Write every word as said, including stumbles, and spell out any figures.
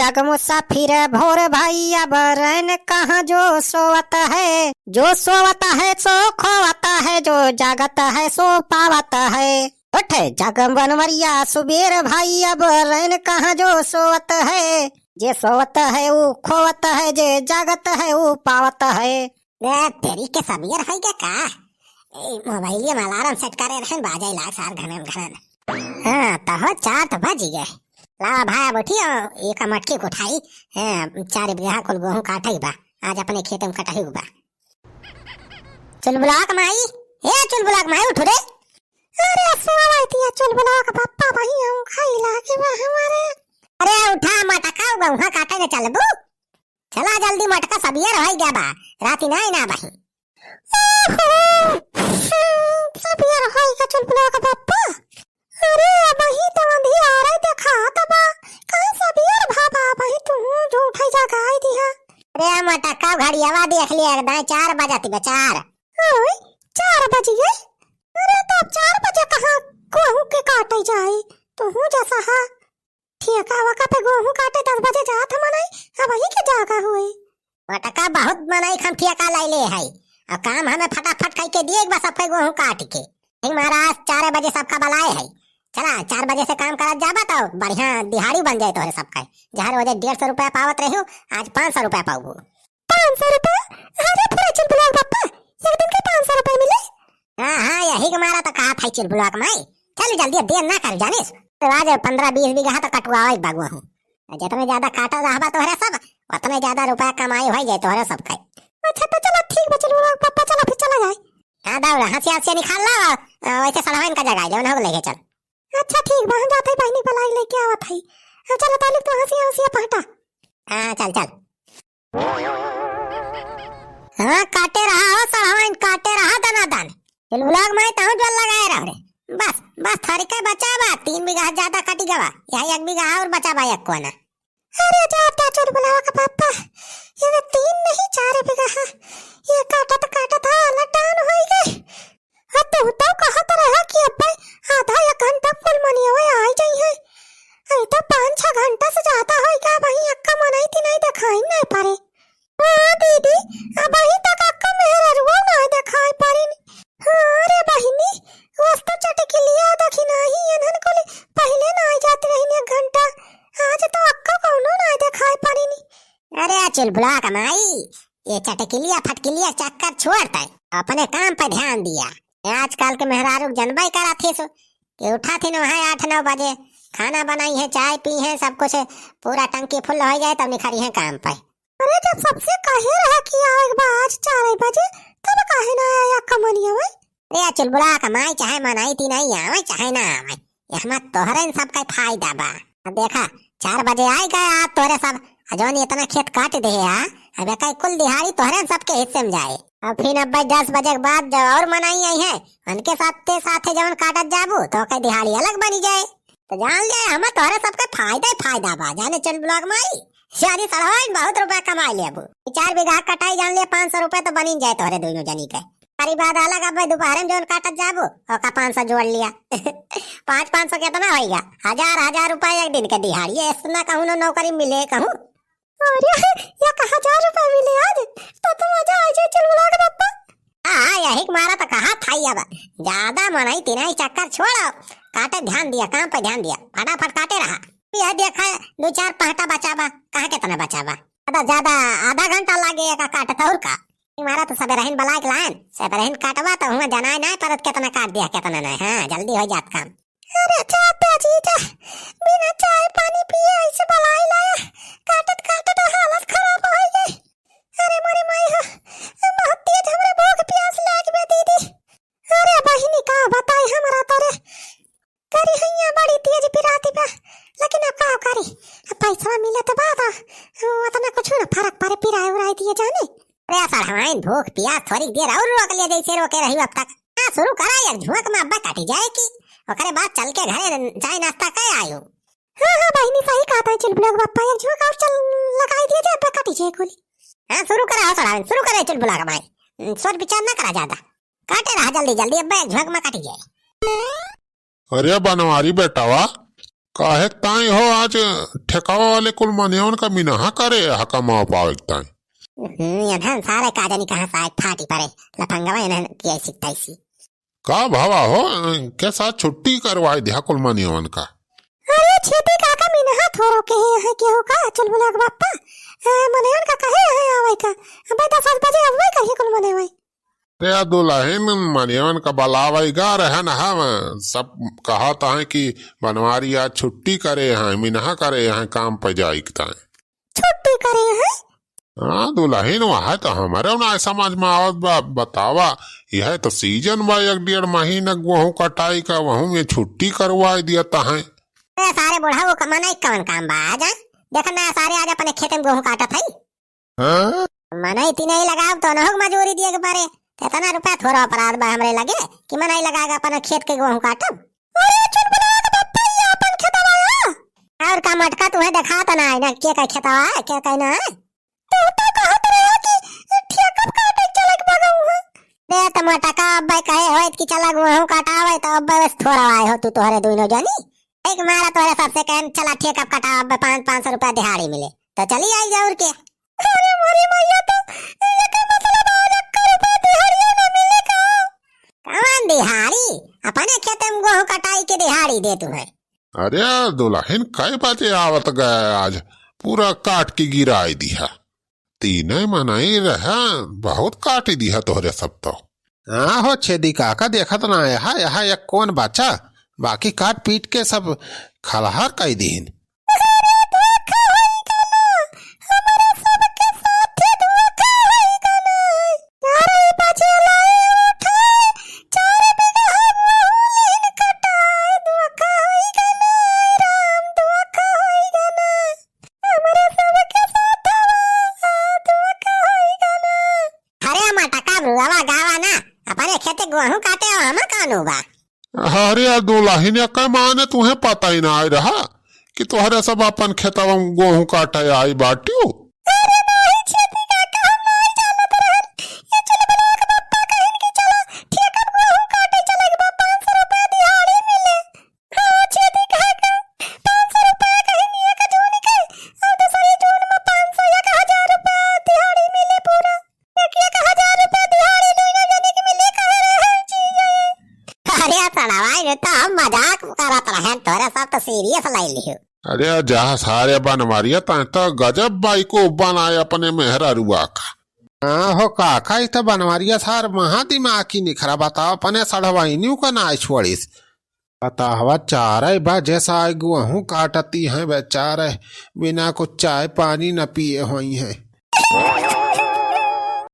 अग मुसाफिर भोर भाई, अब रैन कहाँ जो सोवत है, जो सोवत है सो खोवत है, जो जागत है सो पावत है। उठ जाग बनवरिया सुबेर भाई, अब रैन कहाँ जो सोवत है, जे सोवत है ऊ खोवत है, जे जागत है ऊ पावत है। ए, तेरी के सबेर है के का? ए, मोबाइलिया में alarm set करे रहन, बाजे लाग सार घनन घनन। हाँ, तो हो चार तो बज गए। लावा भाई, अब उठियो, एक मटकी को उठाई। ए, चार बीघा कुल गोहूँ काटे बा, आज अपने खेत में कटाई बा। चुलबुलाक माई, ए चुलबुलाक माई, उठ रे। अरे सोवतिया चुलबुलाक पप्पा, वही हम खाई लागे बा हमारे। अरे उठा मटका, गोहूँ काटे न चलबू। चला जल्दी मटका, सबियर होई गया बा, राती नाई ना बही। ओहो, सबियर होई गया चुलबुलाक पप्पा। अरे अबही तो अंधियारे देखात बा, कहीं सबियर भा बा, अबही तू झूठे जगाई दिहा। अरे मटका घड़ियावा देख लिया, एकदम चार बजत बा, चार। ओए, चार बज गए? अरे तो अब चार बजे कहाँ गोहूँ के काटे जाए? तू जैसा है, ठेका वका पे गोहूँ काटे दस बजे जात ह मनई, अबही के जागा हुए। मटका बहुत मनई खम ठेका लैले है, अब काम हमें फटाफट कई के दिए एक बार सबके गोहूँ काट के। ठीक महाराज, चार बजे सबका बुलाए है, चला चार बजे से काम करत जाबा तो बढ़िया दिहाड़ी बन जाए तोहरे सबका। जहर वजह डेढ़ सौ रुपया पावत रही, आज पाँच सौ रुपया पाऊबू। पाँच सौ रुपया? अरे पूरा चुलबुलाक पप्पा, एक दिन के पाँच सौ रुपया मिले? हाँ, हाँ, यही के मारा तो कहा था चुलबुलाक माई। चल जल्दी, अब देर ना कर जानिस। तो आज पन्द्रह बीस बीघा तो कटवावे एक बागुआ हूँ। जितने ज्यादा काटा रहबा तोहरे सब, उतने ज्यादा रुपया कमाई होई जाए तोहरे सब के। अच्छा तो चला ठीक बा चुलबुलाक पप्पा, चला फिर चला जाए। हाँ दौड़ा, हंसिया हंसिया निकाल ला, अ, वैसे सड़वाइन का जगह ले, उन्हें लेके चल। अच्छा ठीक बा, हम जाते ही बहिनी बुलाई लेके आवत हई। अब चला तालिक तो हंसिया हंसिया पहटा। हाँ चल चल। हाँ, काटे रहा हो सड़वाइन, काटे रहा दनादन। चुलबुलाक माई तहूँ जोर लगाए रहो रे। बस, बस थोड़ी के बचा बा, तीन बीघा ज्यादा कटी गवा। यही एक बीघा और बचा बा एक कोना। अरे जा, जा चुलबुलाक पप्पा, ये तीन नहीं चार बीघा है। ये काटत काटत हालत डाउन होई गई। आ तू तो कहत रहा कि अब्बे आधा एक घंटा कुल मनियवे आई जाई है। अरे तो पाँच छह घंटा से ज्यादा होई गया, वहीं अक्का मनई ती नहीं देखाई नहीं पारे। हाँ दीदी, अबही तक अक्का मेहररुआ नहीं देखाई पारिन। हाँ रे बहिनी, वस्तु चटकिलिया देखी नहीं, इन्हन कुल पहिले नहीं जात रहिन एक घंटा। आज तो अक्का कौनो नहीं देखाई पारिन। अरे चुलबुलाक माई, ये चटकिलिया फटकिलिया चक्कर छोड़ तै, अपने काम पे ध्यान दिया। ये आजकल के मेहरारू जनबे करत ही सो कि उठा थी न वहाँ आठ नौ बजे, खाना बनाई है, चाय पी है, सब कुछ पूरा टंकी फुल हो जाए तब निखरी है काम पे। अरे जब सबसे कहे रहा कि आवे के बा आज चार बजे, तब काहे ना आया कमनिया में? अरे चुलबुलाक माई चाहे मनाई ती नहीं आवे चाहे ना आवे, एहमा तोहरे न सबका फायदा बा। अब देखा, चार बजे आए गए आज तोहरे सब, आ जौन इतना खेत काट दे आ, अब एका कुल दिहाड़ी तोहरे न सबके हिस्से में जाए। अब फिर अब भाई दस बजे के बाद जब और मनाई आई है, उनके साथे साथे जौन काटत जाबू, तो ओकर दिहाड़ी अलग बनी जाए। तो जान ले, हमें तोहरे सबके फायदा ही फायदा बा, जाने चुलबुलाक माई। शादी सड़वाइन बहुत रुपया कमाई लेबू। ई चार बीघा कटाई जान ले, पाँच सौ रुपया तो बनी जाए तोहरे दोनों जनी के। ओकरी बाद अलग अब दोपहर में जौन काटत जाबू, ओका पाँच सौ जोड़ लिया। पाँच, पाँच सौ कितना होइगा? हजार, हजार रुपया एक दिन के दिहाड़ी। ये इतना कहूँ ना नौकरी मिले कहूँ। अरे, एक हजार रुपया मिले आज, तो तो मजा आ जाए चुलबुलाक पप्पा। हाँ, हाँ, यही के मारा तो कहा था ही अब। ज्यादा मनई तिनई चक्कर छोड़ो, काटे ध्यान दिया, काम पे ध्यान दिया, फटाफट काटे रहा। यह देखा, दो चार पहटा बचा बा, कहाँ कितना बचा बा? ज्यादा, ज्यादा आधा घंटा लागे एका काटत और का। हमारा तो सबेरहिन बलाइक लाइन, सबेरहिन काटवा तो हुआ जनाए नाय परत कितना काट दिया, कितना नाय। हाँ, जल्दी हो जात काम। अरे चाचा जीजा, बिना चाय पानी पिए ऐसे बलाई लाया, काटत काटत हालत खराब हो गई। अरे मोरे माई हो, बहुत तेज हमरे भूख प्यास लाग बे दीदी। अरे बहिनी का बताई हमरा तोरे, करी हैया बड़ी तेज पिराती बा, लेकिन अब का करी, अब पैसा मिले तो बात, उतना कुछ ना फर्क पड़े, पिराए उराए दिए जाने। अरे सड़वाइन, भूख पियास थोड़ी देर और रोक ले, जैसे रोके रही अब तक। हाँ, शुरू करा, एक झुंक में अब्बा काटी जाए की, ओकरे बाद चल के घरे चाय नाश्ता कर आयो। हाँ, हाँ, बहिनी सही कहा था चुलबुलाक पप्पा, एक झुंक और चल लगाई दिया जाए, अब्बा काटी जाए गोली। हाँ, शुरू करा हो सड़वाइन, शुरू करे चुलबुलाक माई, सोच विचार ना करा ज्यादा, काटे रहा जल्दी जल्दी, अब्बा एक झुंक में काटी जाए। अरे बनवारी बेटावा, काहे के ताई हो, आज ठेकावा वाले कुल मनइयन का मिनहा करे हा कमावा पावे के ताई? हम्म, एन्हन सारे का जानी कहाँ से आए फाटी परे, लफंगवा एन्हन किया सिकताई सी। का भवा हो, के साथ छुट्टी करवाई दिहा कुल मनइयन का? अरे छेदी काका, मिनहा थोरो के है केहू का, चुलबुला के बप्पा, ए, मनइयन का कहे है आवे का, अबे दस बजे अबे करिए कुल मनइयन। रे दुलहिन, मनइयन का बलावइ गा रहन हम, सब कहत हैं कि बनवारी आज छुट्टी करे हैं, मिनहा करे हैं काम पे जाइक ताई। छुट्टी करे हैं? हाँ दुलहिन, वह तो हमरे ना समझ में आवत बा, बतावा, यह तो सीजन बा एक डेढ़ महीना गोहूँ कटाई का, वहू में छुट्टी करवाइ दिया ताई। ए सारे बुढ़ऊ, वो क-, मनई कवन काम बा, आज, हाँ? देख ना सारे आज अपने खेते में गोहूँ काटत है। हाँ? मनई तिनई लगाव तो नहुक मजूरी दिए के परे। त एतना रुपया थोरो अपराध बा हमरे लगे कि मनई लगा के अपन खेत के गोहूँ काटब। अरे चुलबुला के बप्पा, ये अपन खेतवा है। और का मटका तुहे देखात ना है ना, के का खेतवा है, के का ना है? तू तो कहत रहे कि ठेकब काटे चले के बा गोहूँ। रे त मटका अब्बे कहे होइत कि चला गोहूँ काटावे, त अब्बे बस थोरो आए हो तू तोहरे दुइनो जनी। एक मारा तोहरे सबसे कहन चला ठेकब काटा, अब्बे पाँच, पाँच सौ रुपया दिहाड़ी मिले। त चली आई जौर के। अरे मोरी मैया, तो एकर मतलब आज एक रुपया दिहाड़ियो ना मिले का? कवन दिहाड़ी? अपने खेते में गोहूँ कटाई के दिहाड़ी दे तू है। अरे दुलहिन, कै बजे आवत गए आज? पूरा काट के गिराई दिहा। तीने मनई रहे, बहुत काटी दिहा तोहरे सब तो। हाँ हो छेदी काका, देखत ना है, यहाँ एक कौन बचा, बाकी काट पीट के सब खलहार कई दीन। अरे धोखा होई गना, हमरे सबके साथे धोखा होई गना। चार बजे लाई उठाए, चार बीघा हम वहू लीन कटाए। धोखा होई गना, राम धोखा होई गना। हमरे सबके साथे धोखा होई गना। अरे मटका बुआवा गावा ना, अपने खेते गोहूँ काटे और हम कानू बा। अरे दुलहिन, एकर माने तुहे पता ही ना आइ रहा कि तोहरे सब अपन खेतवा में गोहूँ काटे आई बाटियो। अरे नाही छेदी काका, हम नाही जानत रहन। ये चुलबुला के बप्पा कहिन कि चला ठेकब गोहूँ काटे चले के बा, पाँच सौ रुपया दिहाड़ी मिले। हाँ छेदी काका, पाँच सौ रुपया कहिन एक जून के, और दूसरी जून में पाँच सौ, एक हजार रुपया दिहाड़ी मिले पूरा। एक, एक हजार रुपया दिहाड़ी दुइनो जने के मिले कहे रहे हैं जी। अरे सड़वा, ये तो हम मजाक करत रहन, तोरे सब तो serious ले लियो। अरे जा सारे बनवारिया, तैं तो गजब बाइको बनाए अपने मेहरारुआ का। हाँ हो काका, ई तो बनवारिया सार महा दिमाग की निखरा, बताओ अपने सड़वाइनियों का नाई छोड़िस। बतावा, चार बजे से आए गोहूँ काटती हैं बेचारे, बिना कुछ चाय पानी न पिए होइहैं।